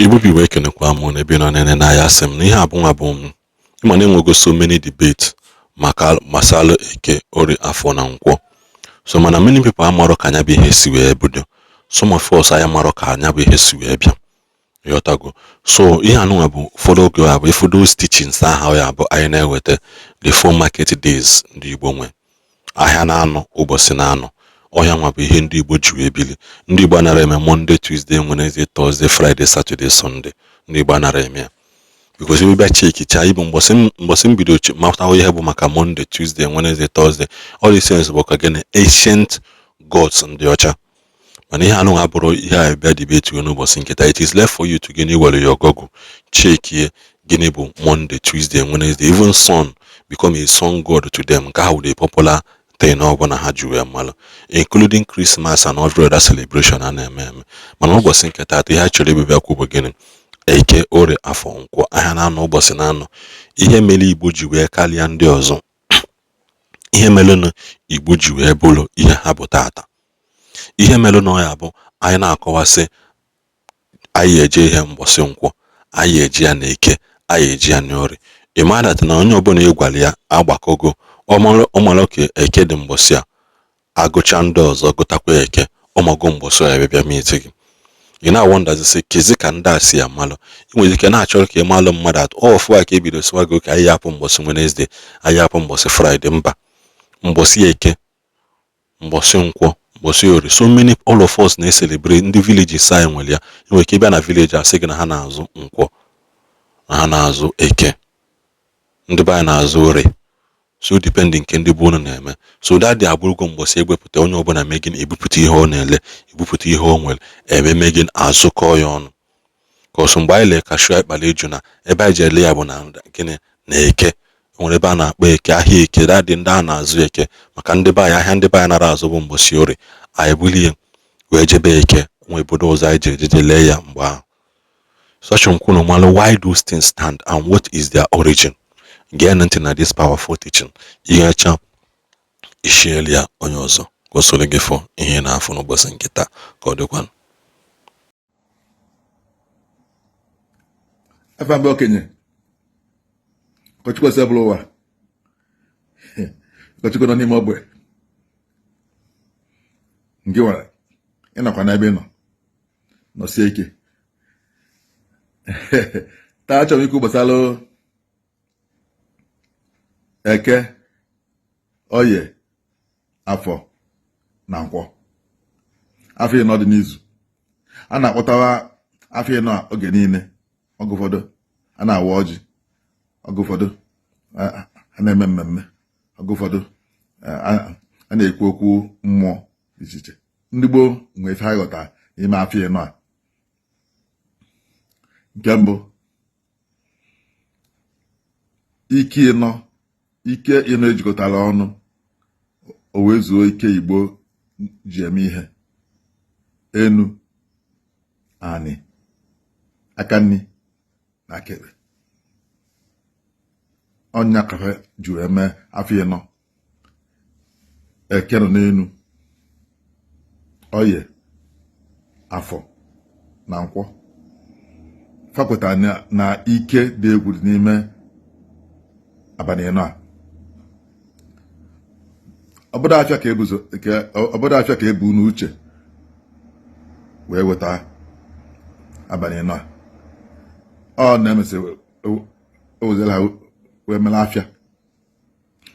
Igbo bụ Igbo, ekenekwa m n'ebe ị nọ na-ene n'anya. Asị m na ihe abụnwa bụ m ịma na enwego so many debate maka masalụ Eke, Orie, Afọ na Nkwọ. So mana many people amarọ ka anya bụ ihe si wee bido. Some of us anyị amarọ ka anya bụ ihe si wee bịa, ịghọtago? So ihe anụnwa bụ ụfọdụ oge a bụ ifu those teachings ahụ ya bụ anyị na-eweta the four market days ndị Igbo nwe, ahịa na-anọ, ụbọchị na-anọ. Ọhịa nwa bụ ihe ndị Igbo ji wee bili. Ndị Igbo anara eme Monday, Tuesday, Wednesday, Thursday, Friday, Saturday, Sunday. Ndị Igbo anara eme ya because ebe bịa chekicha ịbụ mbọsị m bido matawa ihe bụ maka Monday, Tuesday, Wednesday, Thursday, all these things bụ ka gịnị? Ancient gods ndị ọcha. Mana ihe anụnwa abụrụ ihe a bịa debate n'ụbọchị nkịta. It is left for you to gịnị? Were your Google chekie gịnị bụ Monday, Tuesday, Wednesday. Even sun become a sun god to them. Nke ahụ the popular thing ọbụla ha ji wee malụ, including Christmas and every other celebration a na-eme eme. Mana ụbọchị nke taata, ihe a chọrọ ibebịa kwu bụ gịnị? Eke, Orie, Afọ, Nkwọ, ahịa na-anọ, ụbọchị na-anọ. Ihe mere Igbo ji wee karịa ndị ọzọ, ihe merenụ Igbo ji wee bụrụ ihe ha bụ tata, ihe mere na ọ ya bụ anyị na-akọwasị anyị eje ihe mbọsị Nkwọ, anyị eji ya na Eke, anyị eji ya n'Orie. Ị ma that na onye ọbụla ị gwara ya agbakọgo ọmara ka Eke dị mbọsị a, agụcha ndị ọzọ gụtakwa Eke, ọmago mbọsị ya bịa meet gị. Ị na-awọndazi sị kezi ka ndị a si amalụ. Ị nwere ike na-achọrọ ka ị malụ mmadụ atọ ọfụ a ka ebido sịwa gị ka anyị apụ mbọsị Wednesday, anyị apụ mbọsị Friday, mba, mbọsị Eke, mbọsị Nkwọ, mbọsị Orie. So many, all of us na-ecelebrate. Ndị villages anyị nwere ya. Ị nwere ike ịbịa na village, asị gị na ha na-azụ Nkwọ, na ha na-azụ Eke, ndị be anyị na-azụ Orie. So depending nke ndị bụ unu na-eme. So that day abụrụgo mbọsị egbepụta onye ọbụla mee gịnị? Ebupụta ihe ọ na-ele, ebupụta ihe o nwere eme gịnị? Azụkọ ya ọnụ ka ọsọ. Mgbe anyị lee cashew, anyị kpara eju na ebe anyị ji ele ya bụ na gịnị? Na Eke. Nwere ebe a na-akpọ Eke, ahịa Eke. Dadị ndị a na-azụ Eke maka ndị be anyị, ahịa ndị be anyị nara azụ bụ mbọsị Orie. Anyị bulie wee jebe Eke nwe obodo ọzọ anyị ji ejeje lee ya mgbe ahụ. Such nkwunu malụ why those things stand and what is their origin. Gee ntị na this powerful teaching. Ihe cha ishieli ya onye ọzọ ka o soro gị fọ ihe na-afụ n'ụbọchị nke taa. Ka ọ dịkwanụ. Afa mgbe okenye ụkọchukwu Osebụlụwa, ụkọchukwu nọ n'ime ogbe nke nwere ịnọkwa n'ebe ị nọ nọsie ike. Taa achọrọ m ikwu gbasara Eke, Oye, Afọ na Nkwọ, afọ ịnọ dị n'izu. A na-akpọtawa afọ ịnọ a oge niile. Oge ụfọdụ a na-awa ọjị, oge ụfọdụ a na-eme mmemme, oge ụfọdụ a na-ekwu okwu mmụọ dị iche iche. Ndị gboo nwee ife ha ghọtara n'ime afọ ịnọ a. Nke mbụ, ike ịnọ, ike ịnọ ejikọtara ọnụ o wee zuo ike Igbo ji eme ihe: enu, anị, aka nni na aka ekpe. Ọnya ka ha ji wee mee afọ ịnọ. Eke nọ n'elu, Oye, Afọ na Nkwọ. Fa kwetara na ike dị egwu dị n'ime abalị ịnọ a. Obodo afịa ka ebu n'uche wee weta abalị ịnọ a. Ọ na-emesị ewezela ha wee mere afịa,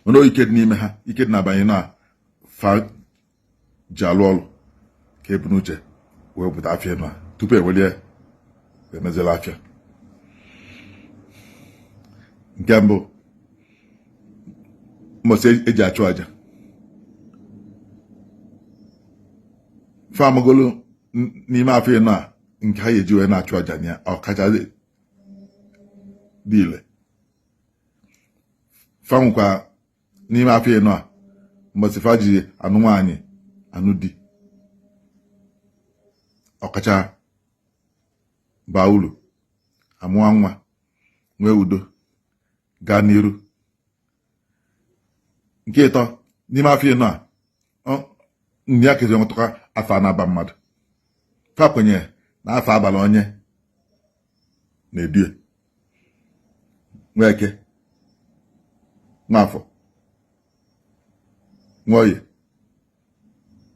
mana ike dị n'ime ha, ike dị n'abalị ịnọ a fa ji alụ ọrụ ka ebu n'uche wee pụta afịa ịnọ a tupu ewelie wee meziela afịa. Nke mbụ, mbọsị eji achụ aja. Fa amagolu n'ime afọ ịnọ a nke ha ga-eji wee na-achụ aja ya ọkacha dị ile. Fa nwekwa n'ime afọ ịnọ a mbọsị fa ji anụ nwaanyị, anụ di, ọkacha baa uru, amụọ nwa, nwee udo, gaa n'iru. Nke ịtọ, n'ime afọ ịnọ a ndị a kezi nwetụkwa afa na-aba mmadụ. Fa kwenyere na afa abala onye Na-edu ya nwa Eke, nwa Afọ, nwa Oye,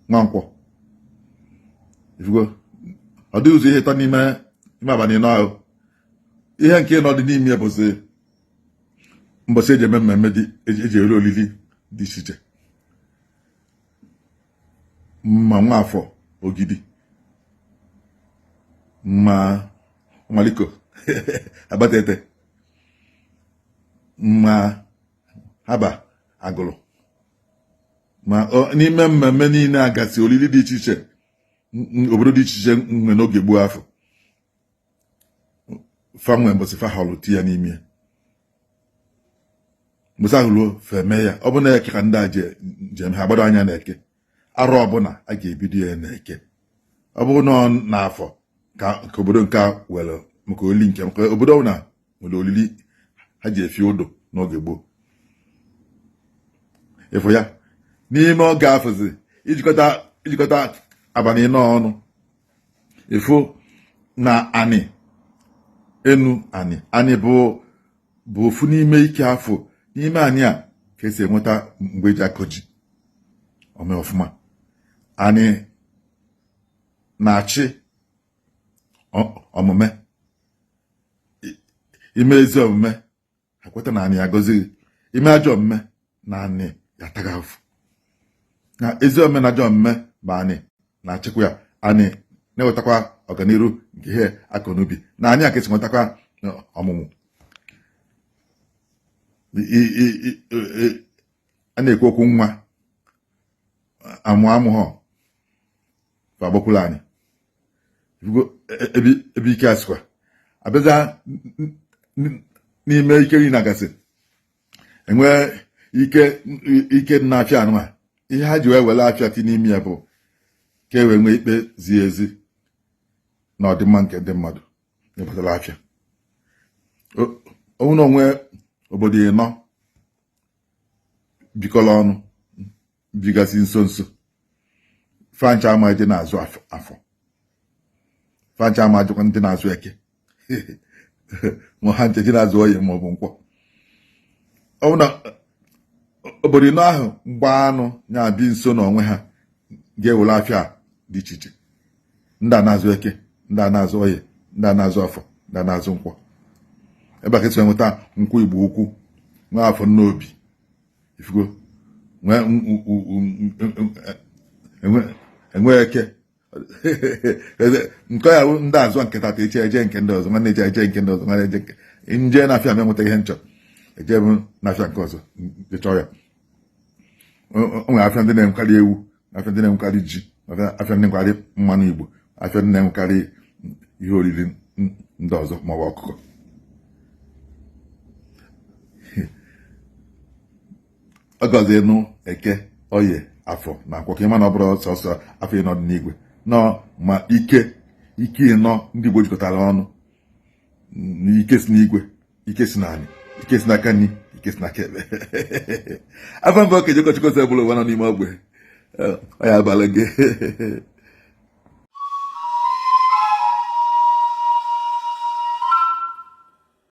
nwa Nkwọ. Ifugo ọ dịghị ụzọ ihe ịtọ n'ime ime abalị ịnọ ahụ. Ihe nke ịnọ dị n'ime bụzi mbọsị eji eme mmemme dị eji eri olili dị iche iche, ma nwa Afọ Ogidi, ma Maliko Abatete, ma Haba Agụlụ, ma n'ime mmemme niile agasị olili dị iche iche obodo dị iche iche nwe n'oge gboo afụ fa nwe mbọsị fa họlụ ti ya n'ime mbọsị ahụ ruo fa eme ya. Ọ bụ na Eke ka ndị a ji eme, ha agbado anya na Eke. Arọ ọbụla a ga-ebido ya na Eke. Ọ bụrụ na ọ n'Afọ ka obodo nke a were maka olili nke maka obodo ọbụla nwere olili ha ji efi ụdụ n'oge gboo. Ịfụ ya n'ime oge afụzi ijikọta abalị ịnọ ọnụ, ịfụ na anị enu anị anị bụ ofu n'ime ike afụ n'ime anị a ka esi enweta mgbe eji akọ ji ome ọfụma. Anị na-achị omume, ime ezi omume akweta na anị agọzighị, ime ajọ omume na anị ya ataghị afụ. Na ezi omume na ajọ omume ma anị na-achịkwa ya. Anị na-ewetakwa ọganiru nke ihe akọ n'ubi na anị a ka esi nwetakwa ọmụmụ. A na-ekwu okwu nwa amụ amụghọ agbakwula anyị ebe ike asịkwa abịaza n'ime ike niile agasị enwe ike ike na afịa anụma. Ihe ha ji wee were afịa ti n'ime ya bụ ka e wee nwee ikpe zie ezi na ọdịmma nke ndị mmadụ n'ịbatara afịa. Onwe na onwe obodo ịnọ bikọrọ ọnụ bigasị nso nso, fa ncha ama eje na-azụ Afọ, fa ncha ama ajụkwa ndị na-azụ Eke, ma ha ncha eje na-azụ Oye ma ọ bụ Nkwọ. Ọ bụ na obodo ịnọ ahụ mgba anụ na-abi nso n'onwe ha ga-ewere afịa dị iche iche, ndị a na-azụ Eke, ndị a na-azụ Oye, ndị a na-azụ Afọ, ndị a na-azụ Nkwọ. Ebe a ka esi enweta Nkwọ Igbo Ukwu, nwa Afọ Nnobi. Ifugo enwe Eke nke ya ndị azụ nke tata, eche eje nke ndị ọzọ, nwanne eche eje nke ndị ọzọ, nwanne eje nke nje na-afịa m enweta ihe nchọ, eje m n'afịa nke ọzọ chọọ ya. O nwere afịa ndị na-enwekarị ewu, afịa ndị na-enwekarị ji, afịa ndị na-enwekarị mmanụ Igbo, afịa ndị na-enwekarị ihe oriri ndị ọzọ maọbụ ọkụkọ. Ọ gọzie nụ Eke, Oye, Afọ na Nkwọ, ka ị ma na ọ bụrọ sọsọ afịa ịnọ dị n'igwe nọ, ma ike ike ịnọ ndị Igbo jikọtara ọnụ, ike si n'igwe, ike si n'anị, ike si n'aka nri, ike si n'aka ekpe. Afa mbụ okenye ụkọchukwu ose bụrụ ụwa nọ n'ime ogbe ọ ya abalị gị.